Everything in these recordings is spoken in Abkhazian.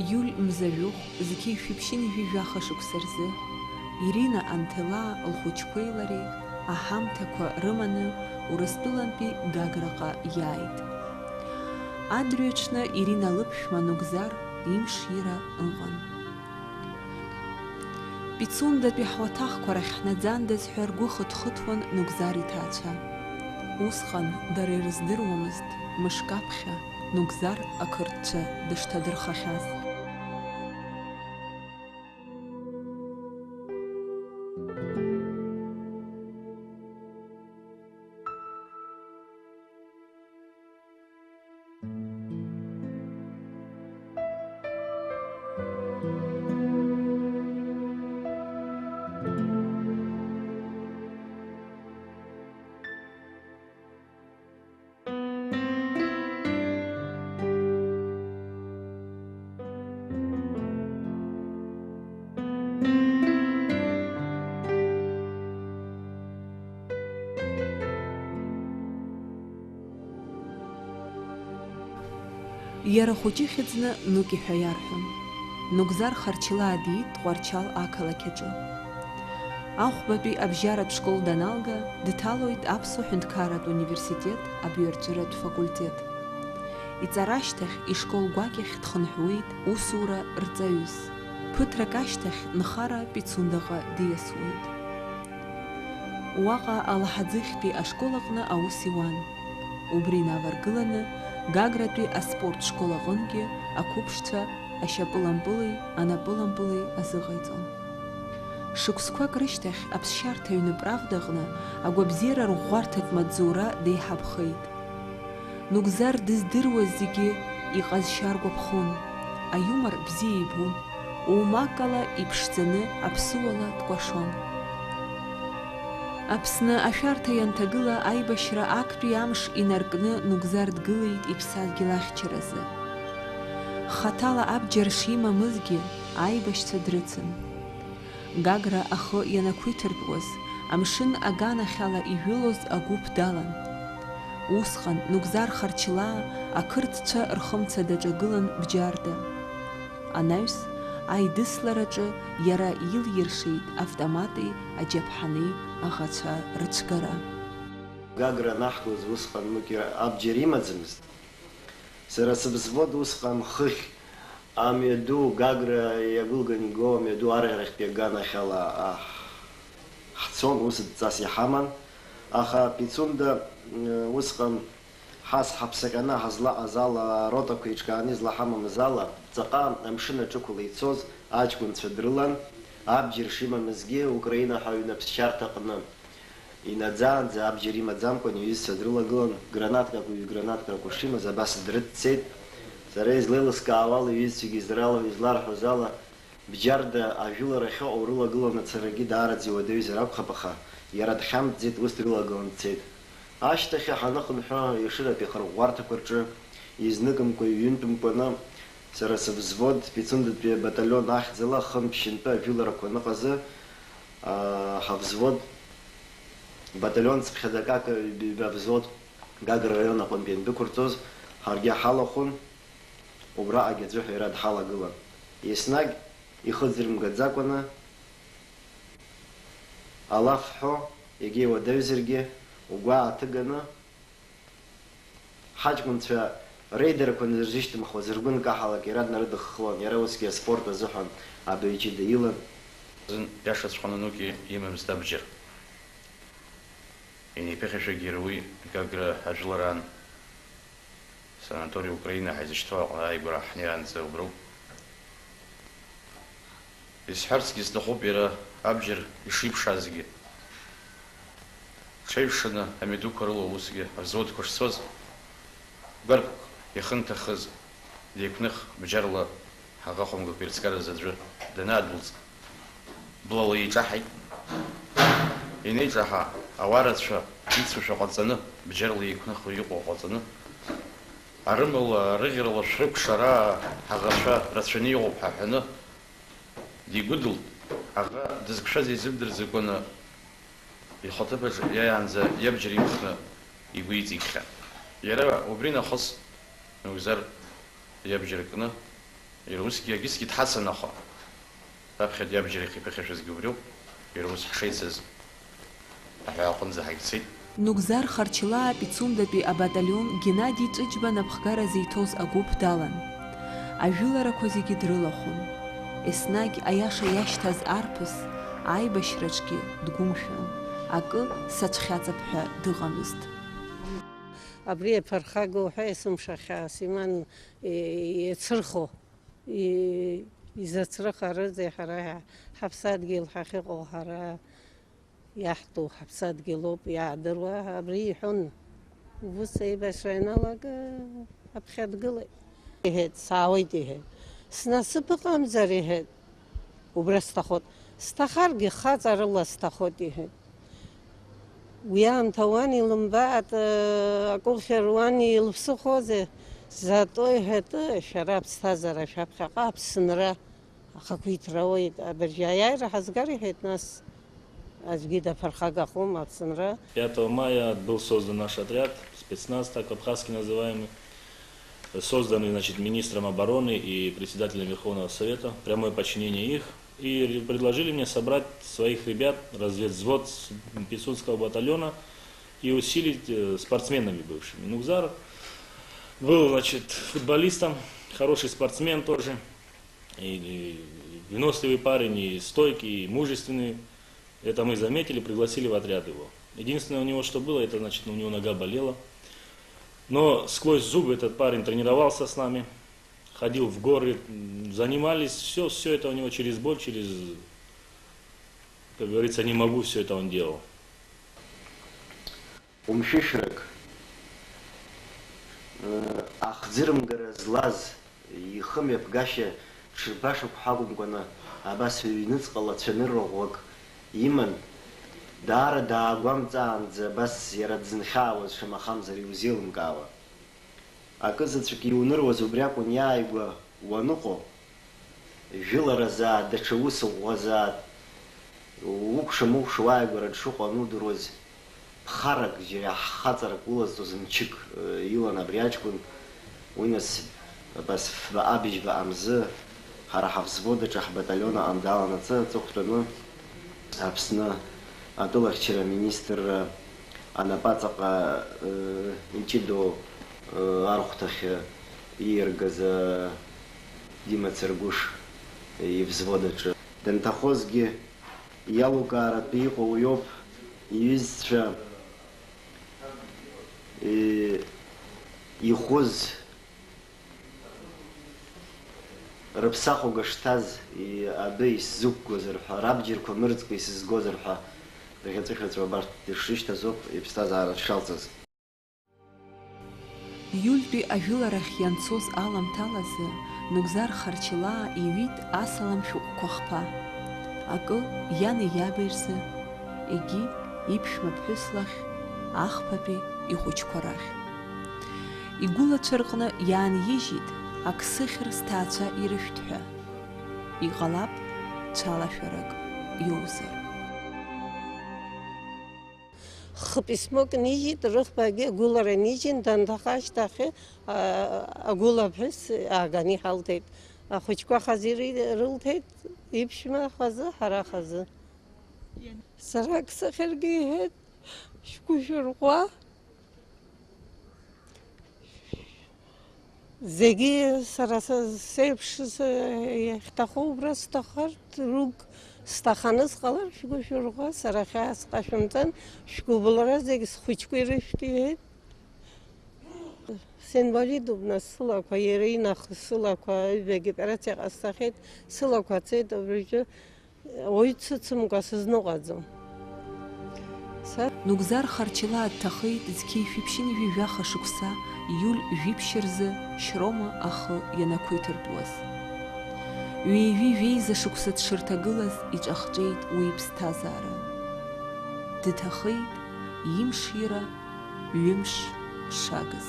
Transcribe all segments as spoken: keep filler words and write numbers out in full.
Иуль мза жәохә зқьи жәшәи ԥшьынҩажәи жәаха шықәса рзы, Ирина Анҭелаа лхәыҷқәеи лареи аҳамҭақәа рыманы Урыстәылантәи Гаграҟа иааит. Адырҩаҽны Ирина лыԥшәма Нугзар имшира ыҟан. Пицундатәи ҳуаҭахқәа рахь ҳнаӡандаз ҳәа ргәы хыҭхыҭуан Нугзар иҭаацәа. Усҟан дара ирыздыруамызт мышк аԥхьа Нугзар ақырҭцәа дышҭадырхахьаз. Иара хәыҷы ихьыӡны Нуки ҳәа иарҳәон. Нугзар Харчилаа диит Тҟәарчал ақалақь аҿы. Ахәбатәи абжьаратә школ даналга, дҭалоит Аԥсуа ҳәынҭқарратә университет абаҩрҵәыратә факультет. Иҵара ашьҭахь ишкол гәакьахь дхынҳәуеит усура рҵаҩыс. Ԥыҭрак ашьҭахь нхара Пицундаҟа диасуеит. Уаҟа Алаҳаӡыхьтәи ашкол аҟны аус иуан. Убри инаваргыланы Гагратәи аспорт школ аҟынгьы ақәыԥшцәа ашьапылампыли анапылампыли азыҟаиҵон. Шықәсқәак рышьҭахь аԥсшьарҭа аҩны Правда аҟны агәабзиара рӷәӷәарҭатә маҵзура деиҳабхеит. Нугзар дыздыруаз зегьы иҟазшьа ргәаԥхон, аиумор бзиа ибон, оумакала иԥшӡаны аԥсуала дкәашон. Аԥсны ашәарҭа ианҭагыла, аибашьра актәи амш инаркны Нугзар дгылеит иԥсадгьыл ахьчаразы. Хаҭала абџьар шимамызгьы, аибашьцәа дрыцын. Гагра ахы ианақәиҭыртәуаз, амшын аганахьала ижәылоз агәыԥ далан. Усҟан Нугзар Харчилаа ақырҭцәа рхымца даҿагылан Бџьарда. Анаҩс, аидыслараҿы иара илиршеит автомати аџьаԥҳани аӷацәа рыцәгара. Гагра анаҳгоз усҟан Нуки абџьар имаӡамызт. Сара сывзвод усҟан хыхь амҩаду, Гагра иагәылган игоу амҩаду арӷьарахьтәи аганахьала, аҳ-, ҳцон, ус дҵас иҳаман. Аха Пицунда, м, усҟан ҳас ҳаԥсаҟьаны ҳазлаҟаз ала, аротақәа еиҿкааны излаҳамамыз ала, ҵаҟа амшын аҿықәла ицоз аҷкәынцәа дрылан, абџьар шимамызгьы, Украина ҳәа аҩны аԥсшьарҭаҟны инаӡаанӡа абџьар имаӡамкәан иҩызцәа дрылагылан, гранаткак, ҩ-гранаткақәа шимаз абас дрыццеит. Сара излеилыскаауа ала, иҩызцәагьы изралҳәо, изларҳәоз ала, Бџьарда ажәылара ахьыҟоу рылагыланы ацарагьы даараӡа иуадаҩзар акәхап, аха иара дхьамҵӡеит, ус дрылагыланы дцеит. Ашьҭахь ҳаныхынҳәы, Ешыратәи ахырӷәӷәарҭақәа рҿы изныкымкәа, иҩынтәымкәаны, сара сывзвод, Пицундатәи абаталион ахьӡала хынтә-шьынтәы ажәыларақәа аныҟазы, аа, ҳавзвод, баталион цыԥхьаӡа акака ҩба взвод Гагра араион аҟынтәи иандәықәырҵоз, ҳаргьы ҳалахәын, убраҟагь аӡәы ҳәа иара дҳалагылан. Еснагь ихы ӡырмгаӡакәаны, алаф ҳәо, егьа иуадаҩзаргьы, угәы ааҭыганы, ҳаҷкәынцәа реидарақәа анырзышьҭымхуаз, ргәы нкаҳалак иара днарыдыххылон, иара усгьы аспорт азыҳәан абаҩ ҷыда илан. Зын иашаҵәҟьаны Нуки имамызт абџьар. Инеиԥыхьашәагьы иара уи Гагра ажәылараан. Санатори Украина ҳәа изышьҭоу аҟны ааигәара ҳнеиаанӡа уброуп. Исҳәарцгьы сҭахуп иара абџьар ишиԥшаазгьы. Ҽеиҩшаны амҩадуқәа рыла усгьы авзводқәа шцоз, гәарԥк иахынҭахыз деиқәных бџьарла ҳаӷа хәымгақәа ирыцкараз аӡәы данаадәылҵ, блала еиҿаҳаит. Инеиҿаҳа, ауаа рацәа ицушәа ҟаҵаны, бџьарла еиқәныхуа иҟоу ҟаҵаны, арымала, арыӷьарала шәрыкәшара, ҳаӷацәа рацәаны иҟоуп ҳәа ҳәаны, дигәыдылт. Аӷа дызқәшәаз изымдырӡакәаны, ихаҭыԥаҿ иааиаанӡа иабџьар имхны игәы иҵигхьан. Иара убри нахыс Нугзар иабџьар кны Иара усгьы, егьысгьы дҳацын, аха раԥхьатәи абџьар иахьиԥыхьашәазгьы убриоуп, иара ус ҳшеицыз аҳәаа аҟынӡа ҳагьцеит. Нугзар Харчилаа Пицундатәи абаталион Геннади Ҿыџьба напхгара зиҭоз агәыԥ далан. Ажәыларақәа зегьы дрылахәын. Еснагь аиаша иашьҭаз арԥыс, аибашьраҿгьы дгәымшәан, акы сацәхьаҵып ҳәа дыҟамызт. Абри аԥырхага уҳәа есымша хьаас иман, е-, иацырхо, и-, изацрыхарызеи ҳара ҳа-, ҳаԥсадгьыл ҳахьыҟоу, ҳара иаҳтәу ҳаԥсадгьылоуп иаадыруа, абри иҳәон. Ус еибашьра ианалага, аԥхьа дгылеит. Иҳәеит, саауеит, иҳәеит. Снасыԥ ыҟамзар, иҳәеит. Убра сҭахоит. Сҭахаргьы хаҵарыла сҭахоит, иҳәеит. Уи аамҭа уан илымбаат, акәылхьыр уан илыԥсыхәозеи? Зато, иҳәеит, шәара аԥсҭазаара шәаԥхьаҟа Аԥсынра ахақәиҭра ауеит. Абыржәы аиааира ҳазгар, иҳәеит, нас аӡәгьы даԥырхагахом Аԥсынра. Пятого мая был создан наш отряд, спецназ, так по-абхазски называемый, созданный, значит, министром обороны и председателем Верховного Совета, прямое подчинение их. И предложили мне собрать своих ребят, разведвзвод с Пицунского батальона и усилить, э, спортсменами бывшими. Нугзар был, значит, футболистом, хороший спортсмен тоже. И, и выносливый парень, и стойкий, и мужественный. Это мы заметили, пригласили в отряд его. Единственное у него, что было, это, значит, у него нога болела. Но сквозь зубы этот парень тренировался с нами, ходил в горы, м, занимались, всё, всё это у него через боль, через, как говорится, «не могу», всё это он делал. Умшәышәрак, э, ахӡырмгара злаз, ихы мҩаԥгашьа ҽырба шықәса акәымкәаны, абас ҩныҵҟала цәанырра ӷәӷәак иман, даара даагәамҵаанӡа абас иара дзынхьаауаз шамахамзар иузеилымкаауа. Акы заҵәык иуныруаз убри акәын иааигәа уаныҟоу, жәыларазаат, даҽа ус ӷәӷәазаат, укәша-мыкәша уааигәара дшыҟоу анудыруаз, ԥхарак, џьара ҳхаҵарак улазҵоз мчык, э, илан абри аҷкәын. Уи нас абас фба-, абыжьбаҟа мзы ҳара ҳавзвод аҿы ҳбаталион аҟны даланаҵы аҵыхәтәаны Аԥсны атәылахьчара аминистрра анапаҵаҟа, э, иҷыдоу, э, архәҭахь ииаргаз, э, Дима Царгәыш ивзвод аҿы. Данҭахозгьы иалукааратәы иҟоу уиоуп, иҩызцәа, э, ихәыз рыԥсахәага шҭаз, и-, адәы исзықәгозар ҳәа, рабџьарқәа мырӡкәа исызгозар ҳәа, дӷьаҵәыӷьаҵәуа абарҭ дышрышьҭаз ауп иԥсҭазаара дшалҵыз. Иультәи ажәыларахь ианцоз аламҭалазы Нугзар Харчилаа иҩит асалам шәҟәқәа хԥа. Акы иани иаби рзы, егьи иԥшәма ԥҳәыс лахь, ахԥатәи ихәыҷқәа рахь. Игәылацәа рҟны иаанижьит Аксыхьыр сҭаацәа ирышәҭ ҳәа. Иҟалап, цәалашәарак иоузар. Хы писмок нижьит, рыхԥагьы агәылара нижьын, данҭаха ашьҭахь, а, агәылаԥҳәыс ааганы иҳалҭеит. Ахәыҷқәа хазы ирылҭеит, иԥшәма хазы, ҳара хазы. Сара Аксыхьыргьы иҳәеит, шәгәы шәырӷәӷәа. Зегьы сара са, сеиԥш, са, иахьҭаху убра сҭахар, рук сҭаханы сҟалар, шәгәы шәырӷәӷәа, сара хьаас сҟашәымҵан, шәгәыбылра зегь схәыҷқәа ирышәҭ, иҳәеит. Синвалидуп, нас, сылақәа, иара инахыс сылақәа, аҩбагь операциа ҟасҵахьеит, сылақәа цеит, абыржәы Уаҩ дсыцымкәа сызныҟәаӡом. Са Нугзар Харчилаа дҭахеит зқьи жәшәи ԥшьынҩажәи жәаха шықәса иуль жәиԥшь рзы Шьрома ахы ианақәиҭыртәуаз. Ҩажәи жәеиза шықәса дшырҭагылаз иҿахҵәеит уи иԥсҭазаара. Дҭахеит имшира ҩымш шагыз.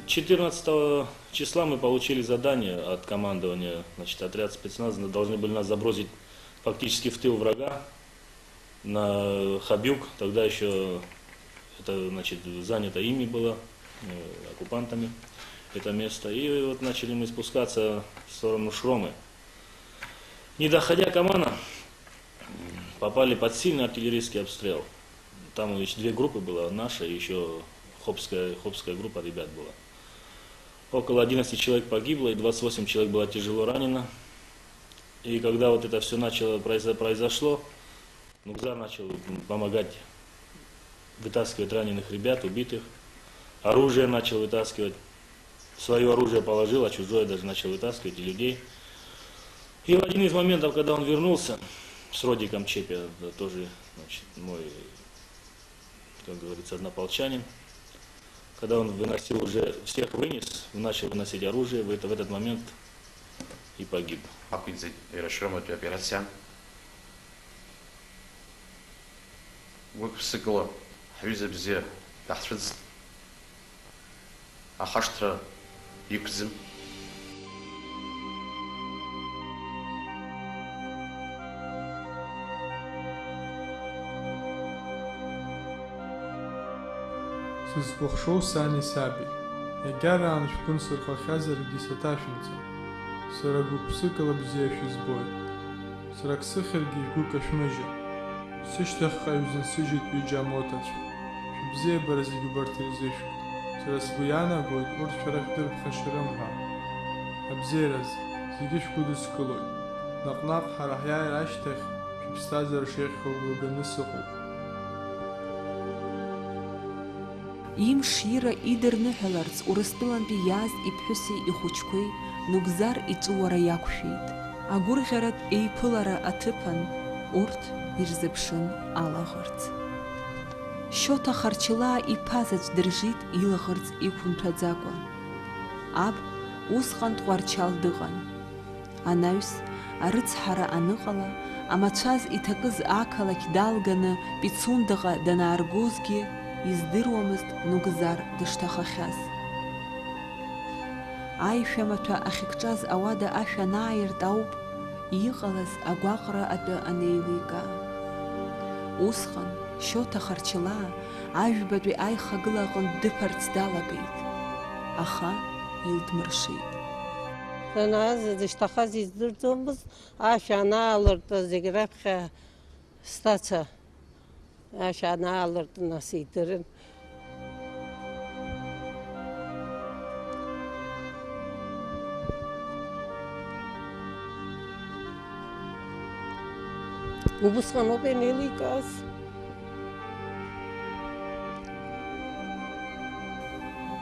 Четырнадцатого числа мы получили задание от командования, значит, отряд спецназа должны были нас забросить фактически в тыл врага, на Хабюк, тогда ещё это, значит, занято ими было, э, оккупантами. это место. И вот начали мы спускаться в сторону Шромы. Не доходя Камана, попали под сильный артиллерийский обстрел. Там ведь две группы было, наша и ещё хопская, хопская группа ребят была. Около одиннадцати человек погибло, и двадцать восемь человек было тяжело ранено. И когда вот это всё начало, произо-, произошло, Нугзар начал, м, помогать вытаскивать раненых ребят, убитых. Оружие начал вытаскивать. Своё оружие положил, а чужое даже начал вытаскивать, и людей. И в один из моментов, когда он вернулся с Родиком Чепи, да, тоже, значит, мой, как говорится, однополчанин, когда он выносил уже, всех вынес, начал выносить оружие, в это, в этот момент и погиб. Ақәиҵеит иара ашьроуматәи аоперациа. Гәык-ԥсыкала ҳҩыза бзиа даҳцәыӡт. Ахашҭра иқәӡам. Сызкәыхшоу сани саби, иагьараан шәгәы нсырхахьазаргьы саҭашәымҵан. Сара гәык-ԥсыкала бзиа шәызбоит. Сара ак сыхьыргьы шәгәы кашәмыжьын. Сышьҭахьҟа ишәзынсыжьит ҩыџьа амоҭацәа. Шәыбзиабара зегьы убарҭ ирзышәҭ. Сара сгәы иаанагоит, урҭ шәара шәдырԥхашьарым ҳәа. Абзиараз, зегьы шәгәыдыскылоит. Наҟ-наҟ ҳара ҳиааира ашьҭахь шәыԥсҭазаара шеиӷьхо гәра ганы сыҟоуп. Имш ира идырныҳәаларц Урыстәылантәи иааз иԥҳәыси ихәыҷқәеи Нугзар иҵәыуара иақәшәеит. Агәырӷьаратә еиԥылара аҭыԥан урҭ ирзыԥшын алаӷырӡ. Шьоҭа Харчылаа иԥа заҵә дыржит илаӷырӡ иқәымҭәаӡакәа. Аб усҟан Тҟәарчал дыҟан. Анаҩс, арыцҳара аныҟала, амацәаз иҭакыз ақалақь далганы Пицундаҟа данааргозгьы издыруамызт Нугзар дышҭахахьаз. Аишәа маҭәа ахьыкҿаз ауада ашә анааирт ауп иҟалаз агәаҟра атәы анеилика. Усҟан Шьоҭа Харчылаа Ажәбатәи аихагыла аҟынтә дыԥарц далагеит, аха илдмыршеит. Данааз дышҭахаз издырӡомызт, ашә анаалыртуа зегь раԥхьа сҭаца ашә анаалырт, нас идырын. Убысҟан ауп ианеиликааз.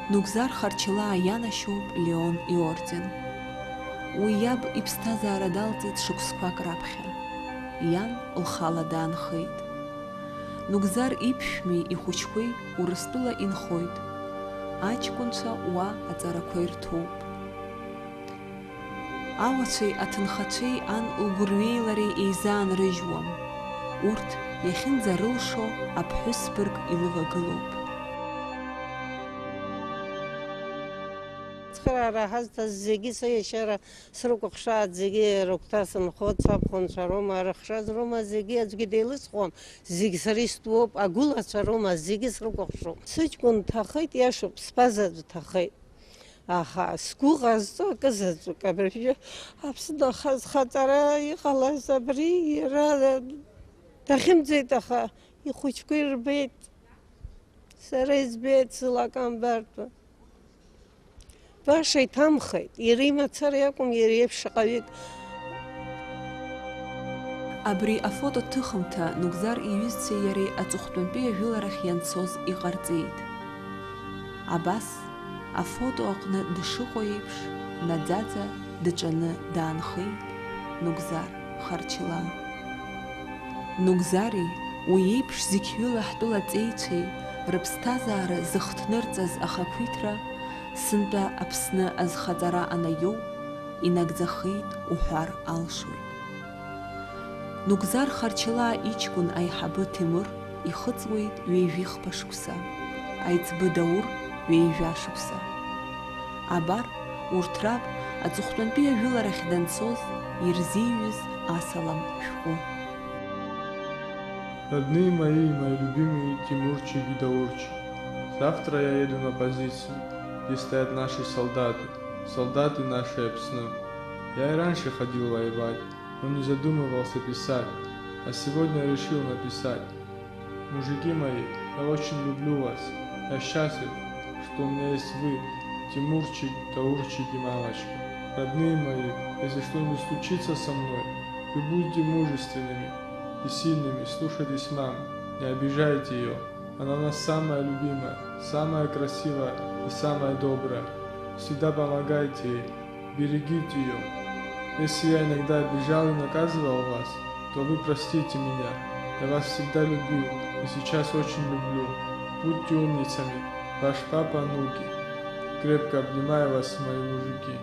Нугзар Харчылаа ианашьоуп Леон иорден. Уи иаб иԥсҭазаара далҵит шықәсқәак раԥхьа. Иан лхала даанхеит. Нугзар иԥшәмеи ихәыҷқәеи Урыстәыла инхоит. Аҷкәынцәа уа аҵарақәа ирҭоуп. Ауацәеи аҭынхацәеи ан лгәырҩеи лареи еизаанрыжьуам. Урҭ иахьынӡарылшо аԥҳәыс бырг илывагылоуп. Цхыраара ҳазҭаз зегьы сеиашьара срыкәыхшааит, зегьы рыгәҭа сынхоит, сабхәынцәа роума, рыхшаз роума, зегьы аӡәгьы деилысхуам, зегь сара истәуоуп, агәылацәа роума, зегьы срыкәыхшоуп. Сыҷкәын дҭахеит, иашоуп, сԥа заҵә дҭахеит. Аха сгәы ҟазҵо акы заҵәык абыржәы Аԥсны аха-, зхаҵара иҟалаз абри иара дахьымӡеит, аха ихәыҷқәа ирбеит. Сара избеит сылакамбартәы. Баша иҭамхеит, иара имацара иакәым, иара иеиԥш шаҟаҩык. Абри афото ҭыхымҭа Нугзар иҩызцәеи иареи аҵыхәтәантәи ажәыларахь ианцоз иҟарҵеит. Абас, афото аҟны дышыҟоу еиԥш, наӡаӡа дыҿаны даанхеит Нугзар Харчылаа. Нугзари уи еиԥш зықьҩыла ҳтәылаҵеицәеи рыԥсҭазаара зыхҭнырҵаз ахақәиҭра сынтәа Аԥсны азхаҵара анаиоу инагӡахеит уҳәар алшоит. Нугзар Харчылаа иҷкәын аиҳабы Ҭемыр ихыҵуеит ҩажәихԥа шықәса, аиҵбы Даур ҩажәа шықәса. Абар, урҭ раб аҵыхәтәантәи ажәыларахь данцоз ирзиҩыз асалам шәҟәы. Родные мои, мои любимые Тимурчик и Даурчик, завтра я еду на позицию. где стоят наши солдаты, солдаты нашей Апсны. Я и раньше ходил воевать, но не задумывался писать, а сегодня решил написать. Мужики мои, я очень люблю вас. Я счастлив, что у меня есть вы, Тимурчик, Таурчик и мамочка. Родные мои, если что-нибудь случится со мной, вы будьте мужественными и сильными, слушайтесь маму, не обижайте ее. Она у нас самая любимая, самая красивая и самая добрая. Всегда помогайте ей, берегите ее. Если я иногда обижал и наказывал вас, то вы простите меня. Я вас всегда любил и сейчас очень люблю. Будьте умницами, ваш папа Нуки. Крепко обнимаю вас, мои мужики.